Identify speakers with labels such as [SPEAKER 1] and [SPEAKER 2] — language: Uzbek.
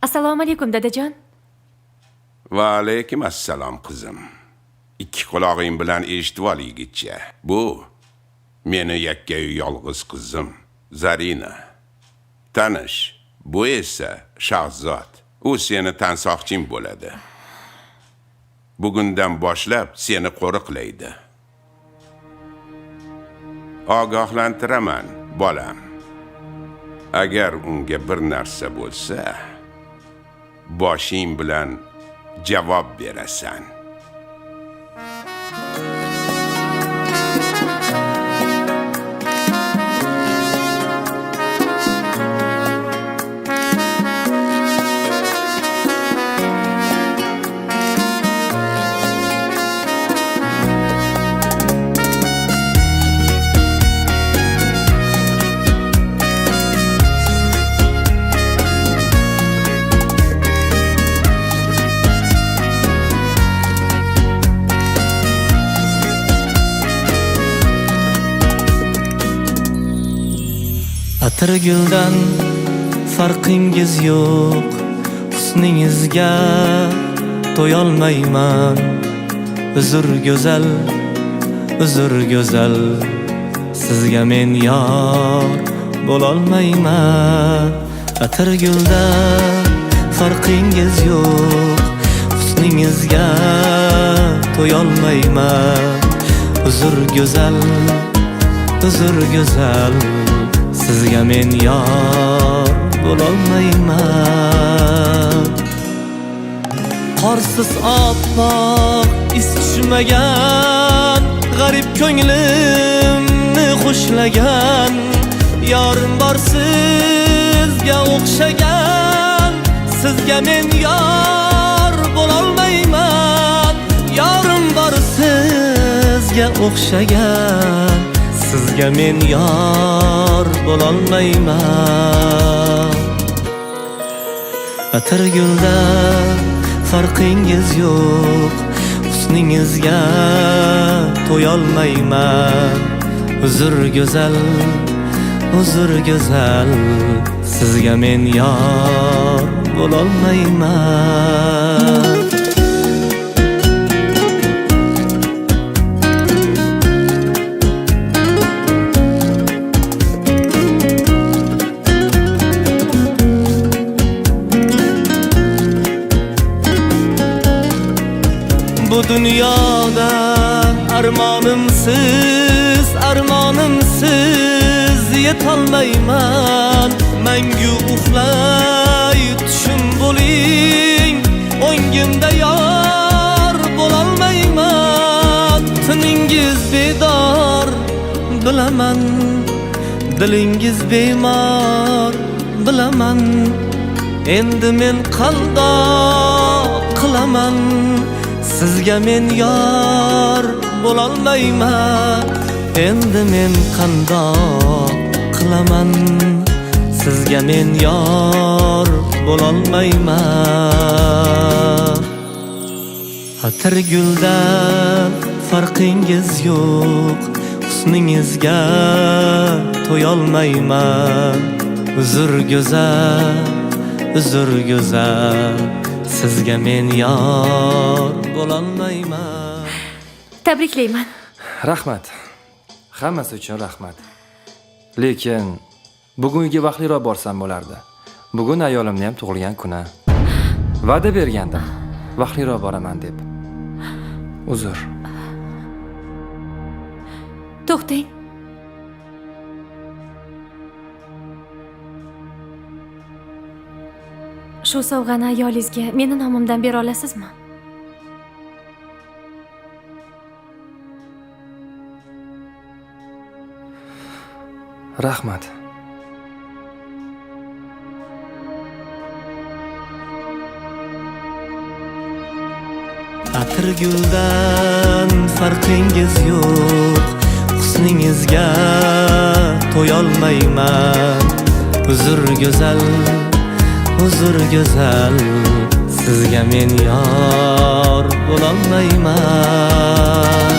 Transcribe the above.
[SPEAKER 1] Assalomu alaykum, dadajon.
[SPEAKER 2] Va alaykum assalom, qizim. Ikki qulog'ing bilan eshitib ol, yigitcha. Bu meni yakkayu yolg'iz qizim Zarina. Tanish, bu esa Shahzod. U seni tansoqching bo'ladi. Bugundan boshlab seni qo'riqlaydi. Ogohlantiraman, bolam. Agar unga bir narsa bo'lsa, boshing bilan javob berasan.
[SPEAKER 3] Atirguldan farqingiz yo'q, husningizga to'yolmayman. Uzr go'zal, uzr go'zal, sizga men yor bo'lolmayman. Atirguldan farqingiz yo'q, husningizga to'yolmayman. Uzr go'zal, uzr go'zal, sizga men yor bo'lolmayman. Qorsiz oppoq iz tushmagan, g'arib ko'nglimni xushlagan, yorim bor sizga o'xshagan, sizga men yor bo'lolmayman. Yorim bor sizga o'xshagan, sizga men yor bo'lolmayman. Atirguldan farqingiz yo'q, husningizga to'yolmayman. Uzr go'zal, uzr go'zal, sizga men yor bo'lolmayman. Bu dunyoda armonimsiz, armonimsiz yetolmayman. Mangu uxlay tushim bo'ling, o'ngimda yor bo'lolmayman. Tiningiz bedor bilaman, dilingiz bemor bilaman. Endi men qandoq qilaman, sizga men yor bo'lolmayman. Endi men qandoq qilaman, sizga men yor bo'lolmayman. Atirguldan farqingiz yo'q, husningizga to'yolmayman. Uzr go'zal, uzr go'zal, sizga men yor bo'lolmayman.
[SPEAKER 1] Tabriklayman.
[SPEAKER 4] Rahmat. Hammasi uchun rahmat. Lekin bugun uyga vaqtliroq borsam bo'lardi. Bugun ayolimni ham tug'ilgan kuni. Va'da bergandim, vaqtliroq boraman deb. Uzr.
[SPEAKER 1] To'xtang. Shu sovg'ani ayolingizga meni nomimdan bera olasizmi?
[SPEAKER 4] Rahmat.
[SPEAKER 3] Atirguldan farqingiz yo'q, husningizga to'yolmayman. Uzr go'zal, uzr go'zal, sizga men yor bo'lolmayman.